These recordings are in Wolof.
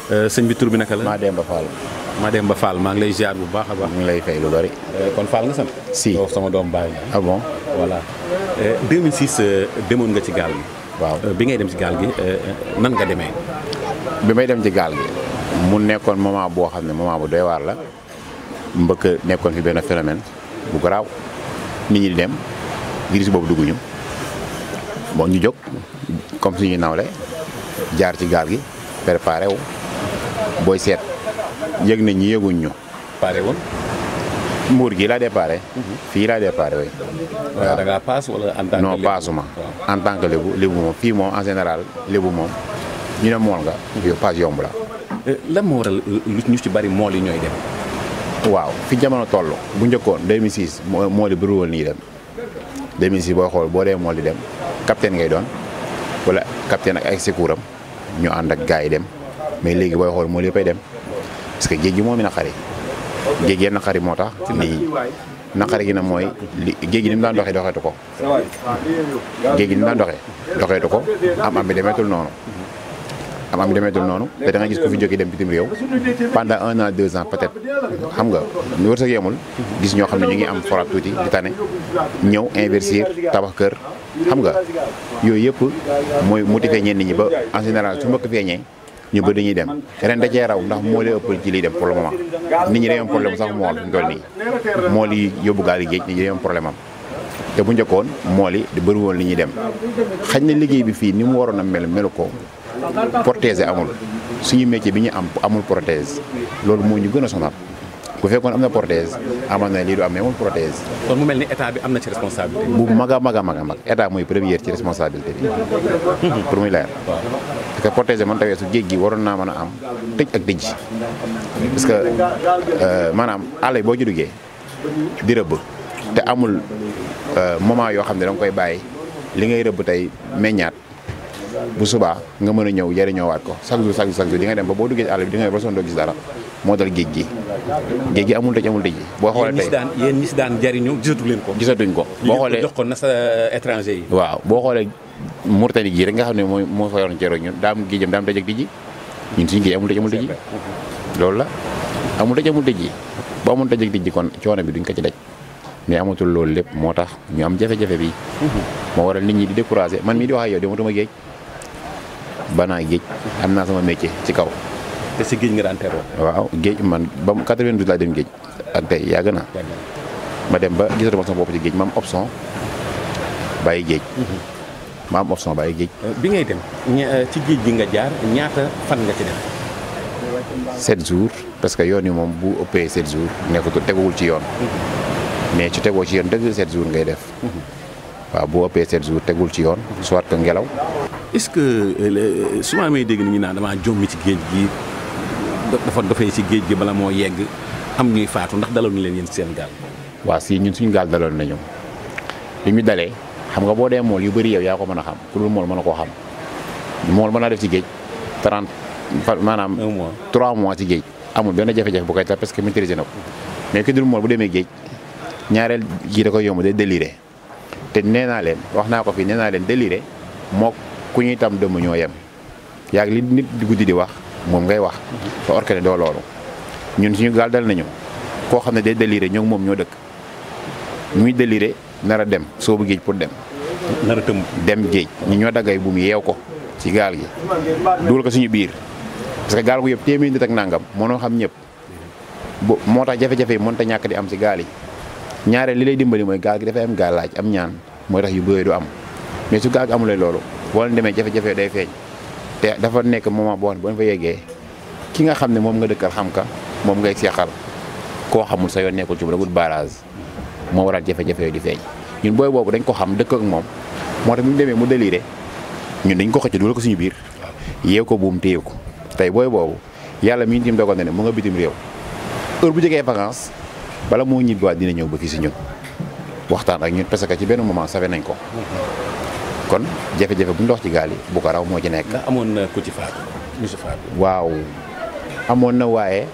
sëñ bi tur bi naka la. Mademba Fall. Mademba Fall maa ngi lay ziar bu baax a baax. ñu ngi lay fay lu bari. kon Fall nga sant. si sama doom baay. ah bon. voilà 2006 demoon nga ci gaal gi. waaw bi ngay dem ci gaal gi nan nga demee. bi may dem ci gaal gi mu nekkoon moment boo xam ne moment bu doy waar la mbëkk nekkoon fi benn phénomène bu garaaw nit ñi di dem virus boobu dugguñu bon ñu jóg comme suñuy nawle jaar ci gaal gi préparé wu booy seet yëg nañ ñi yëguñ ñu. pare woon. Mbuur gi laa déparé. fii laa déparé oui. waaw da ngaa paas wala en tant que non paasuma en tant que lébu moom fii moom en général lébu moom ñu ne mool nga. yow paas yomb la. lan moo waral lu ñu ci bari mool yi ñooy dem. waaw fi jamono toll bu njëkkoon 2006 mool yi bëriwul nii dem 2006 booy xool boo dee mool di dem capitaine ngay doon wala capitaine ak ay secouram ñu ànd ak gars yi dem mais léegi booy xool mool yëppay dem parce que géej gi moom mi naqari géej gi naqari moo tax lii naqari gi nag mooy li géej gi ni mu daan doxee doxeetu ko géej gi ni mu daan doxeetu ko am bi demeetul noonu am bi demeetul noonu te da nga gis ku fi jógee dem bitim réew pendant 1 an 2 ans peut-être xam nga ñu wërsëg yemul gis ñoo xam ne ñu ngi am forat tuuti di tane ñëw investir tabax kër xam nga yooyu yëpp mooy motiver ñenn ñi ba en général su mbëkk feeñee ñu ba dañuy dem ren da cee raw ndax moo lay ëppal ci liy dem pour le moment nit ñi dañoo am problème sax mool fi mu toll nii mool yi yóbbu gaal yi géej nit ñi dañoo am problème am te bu njëkkoon mool yi di bëri woon li ñuy dem xañ na liggéey bi fii ni mu waroon a melu ko protéger amul suñu métier bi ñu am amul prothèse loolu moo ñu gën a sonal bu fekkoon am na prothèse amoon na lii du am mais amul prothèse. kon mu mel ni état bi am na ci responsabilité. bu mag a mag état mooy première ci responsabilité bi pour muy leer. parce que protéger man tawee su géej gi waroon naa mën a am tëj ak tëj parce que maanaam àll boo ci duggee di rëbb te amul moment yoo xam ne da nga koy bàyyi li ngay rëbb tey meññaat. bu subaa nga mën a ñëw jëriñoowaat ko chaque jour di nga dem ba boo duggee ci àll bi di nga ba sonn doo gis dara moo dal géej gi amul tëj boo xoolee tey yéen ñi si daan jëriñoo gisatuñ ko boo xoolee jox ko na sa étranger yi waaw boo xoolee Mauritanie gii rek nga xam ne moo fa yoroon ceroog ñun daam géejam daam tëj ak tëj ñun suñu géej amul tëj loolu la amul tëj boo amul tëj ak tëj kon coono bi duñ ko ci daj mais amatul loolu lépp moo tax ñu am jafe-jafe bi moo waral nit ñi di découragé man mii di wax ak yow dematuma géej banaa géej am naa sama métier ci kaw. te si géej nga daan teroo. waaw géej man ba 92 laa dem géej ak tey yàgg na ma dem ba gisatuma sama bopp ci géej ma am option bàyyi géej. ma am option bàyyi géej. bi ngay dem ci géej gi nga jaar ñaata fan nga ci def. 7 jours parce que yoon yi moom bu ëppee 7 jours nekkul teguwul ci yoon. mais ci tegoo ci yoon dëgg 7 jours ngay def. waaw bu ëppee 7 jours tegul ci yoon. soit que ngelaw. est-ce que souvent may dégg nit ñi naan damaa jommi ci géej gi dafa dofee ci géej gi bala moo yegg am ñuy faatu ndax daloon na leen yéen seen gaal. waaw si ñun suñu gaal daloon nañu li ñu dalee xam nga boo dee mool yu bëri yow yaa ko mën a xam ku dul mool mën a koo xam mool mën naa def ci géej 30 maanaam 3 mois ci géej amul benn jafe-jafe bu koy tax parce que maîtriser na ko mais ki dul mool bu demee géej ñaareel gi da koy yomb day déliré te nee naa leen wax naa ko fii nee naa leen déliré moo ku ñuy tam dëmm ñoo yem yaa li nit di guddi di wax moom ngay wax te orkane doo loolu ñun suñu gaal dal nañu koo xam ne day déliré ñoo moom ñoo dëkk muy déliré nar a dem soobu géej pour dem nar a tëmb dem géej ñu ñoo daggay bu mu yeew ko ci gaal gi dugal ko suñu biir parce que gaal gu yëpp téeméer nit ak nangam mënoo xam ñëpp moo tax jafe-jafe yi mënut a ñàkk di am ci gaal yi ñaareel li lay dimbali mooy gaal gi dafay am gaal laaj am ñaan mooy tax yu bëri du am mais su gaal gi amulee loolu boo leen demee jafe-jafe day feeñ te dafa nekk moment boo xam ne boo fa yeggee ki nga xam ne moom nga dëkkal xam ka moom ngay seexal koo xamul sa yoon nekkul ci bu dagul barrage moo waral jafe-jafe di feeñ ñun booy boobu dañ ko xam dëkk ak moom moo tax bu ñu demee mu déliré ñun dañ ko xëcc dugal ko suñu biir yeew ko buum téye ko tey booy boobu yàlla mi tim dogal na ne mu nga bitim réew heure bu jógee vacances bala moo ñibbiwaat dina ñëw ba fii si ñun waxtaan ak ñun parce que ci benn moment safe nañ ko kon jafe-jafe bu ndox ci gaal yi bu ko raw moo ci nekk. ndax amoon na ku ci faatu monsieur Fatou. waaw amoon na waaye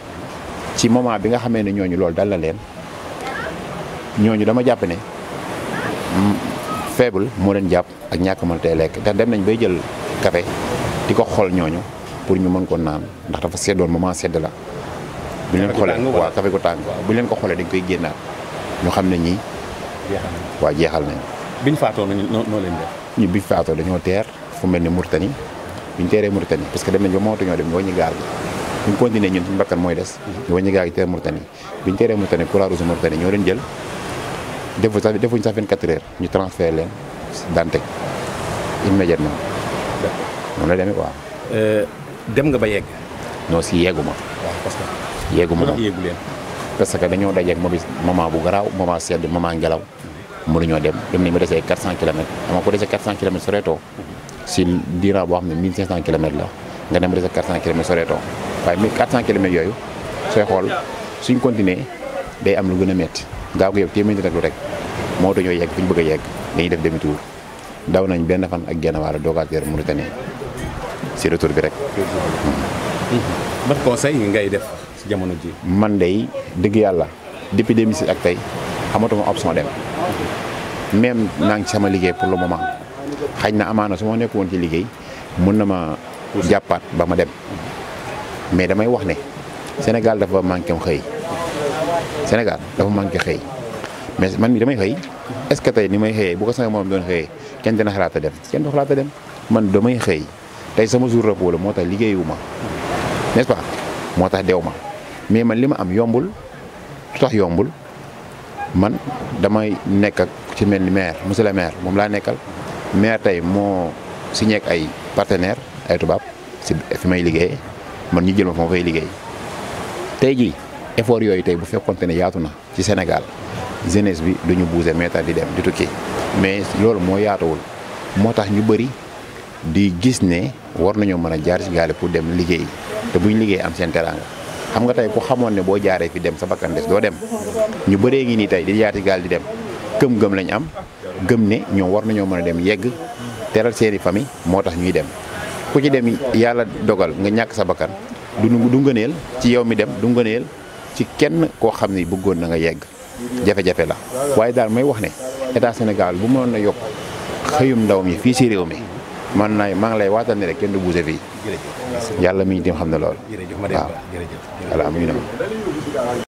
ci moment bi nga xamee ne ñooñu loolu dal la leen ñooñu dama jàpp ne faible moo leen jàpp ak ñàkk mën tee lekk ndax dem nañ bay jël café di ko xool ñooñu pour ñu mën ko naan ndax dafa seddoon moment sedd la. bu ñu leen xoolee waaw café gu tàng bu ñu leen ko xoolee dañ koy génnaat ñu xam ne ñii. waaw jeexal nañ. biñ faatoo noo leen def. ñu biñ faatoo dañoo teer fu mel ni Mauritanie biñ teeree Mauritanie parce que dem nañ ba mënatuñoo dem ñu wàññi gaal gi buñ continuer ñun suñu bakkan mooy des. ñu wàññi gaal gi teer Mauritanie biñ teeree Mauritanie Croix-Rouge Mauritanie ñoo leen jël defuñ sax 24 heures ñu transféré leen Dantec immédiatement. noonu la demee quoi. dem nga ba yegg. non si yeggu ma. waaw parce que. yeggu ma yeggu leen. parce que dañoo dajeeg moment bu garaaw moment sedd moment ngelaw mënuñoo dem nañ ba desee 400 kilomètres xam nga ko desee 400 kilomètres soreetoo si diiran boo xam ne 1500 kilomètres la nga dem ba desee 400 kilomètres soreetoo waaye 1400 kilomètres yooyu sooy xool suñ continuer day am lu gën a métti gaaw ko yow téeméeri rek lu rek moo tax ñoo yegg fi ñu bëgg a yegg dañuy def demi tour daw nañ benn fan ak genn wàll doogaat teer Mauritanie si retour bi rek. ban conseil ngay def si jamono ji. man day dëgg yàlla depuis 2006 ak tey amatuma option dem même naa ngi ci sama liggéey pour le moment xëy na amaana su ma nekk woon ci liggéey mun na ma jàppaat ba ma dem mais damay wax ne Sénégal dafa manqué xëy Sénégal dafa manqué xëy mais man mi damay xëy est-ce que tey ni may xëyee bu ko sama moom doon xëyee kenn dina xalaat a dem kenn du xalaat a dem man damay xëy tey sama jour repos la moo tax liggéeyu ma n'est-ce pas moo tax dew ma mais man li ma am yombul lu tax yombul man damay nekk ak ci mel ni maire monsieur le maire moom laa nekkal maire tey moo signé ak ay partenaires ay tubaab si fi may liggéeyee man ñu jël ma fa ma fay liggéey tey jii effort yooyu tey bu fekkonte ne yaatu na ci Sénégal jeunesse bi duñu bouger meetar di dem di tukki mais loolu moo yaatuwul moo tax ñu bëri di gis ne war nañoo mën a jaar ci gaale pour dem liggéey te buñ liggéey am seen teraanga xam nga tey ku xamoon ne boo jaaree fi dem sa bakkan des doo dem ñu bëree ngi nii tey di jaar ci gaal di dem gëm-gëm lañ am gëm ne ñoom war nañoo mën a dem yegg teral seeni famille moo tax ñuy dem ku ci dem yàlla dogal nga ñàkk sa bakkan du ngëneel ci yow mi dem du ngëneel ci kenn koo xam ne bëggoon na nga yegg jafe-jafe la waaye daal may wax ne état Sénégal bu mënoon na yokk xëyum ndaw mi fii si réew mi maa ngi lay waatal ne rek kenn du bougé fii yàlla mi ngi tim xam ne loolu waaw voilà mu ngi noonu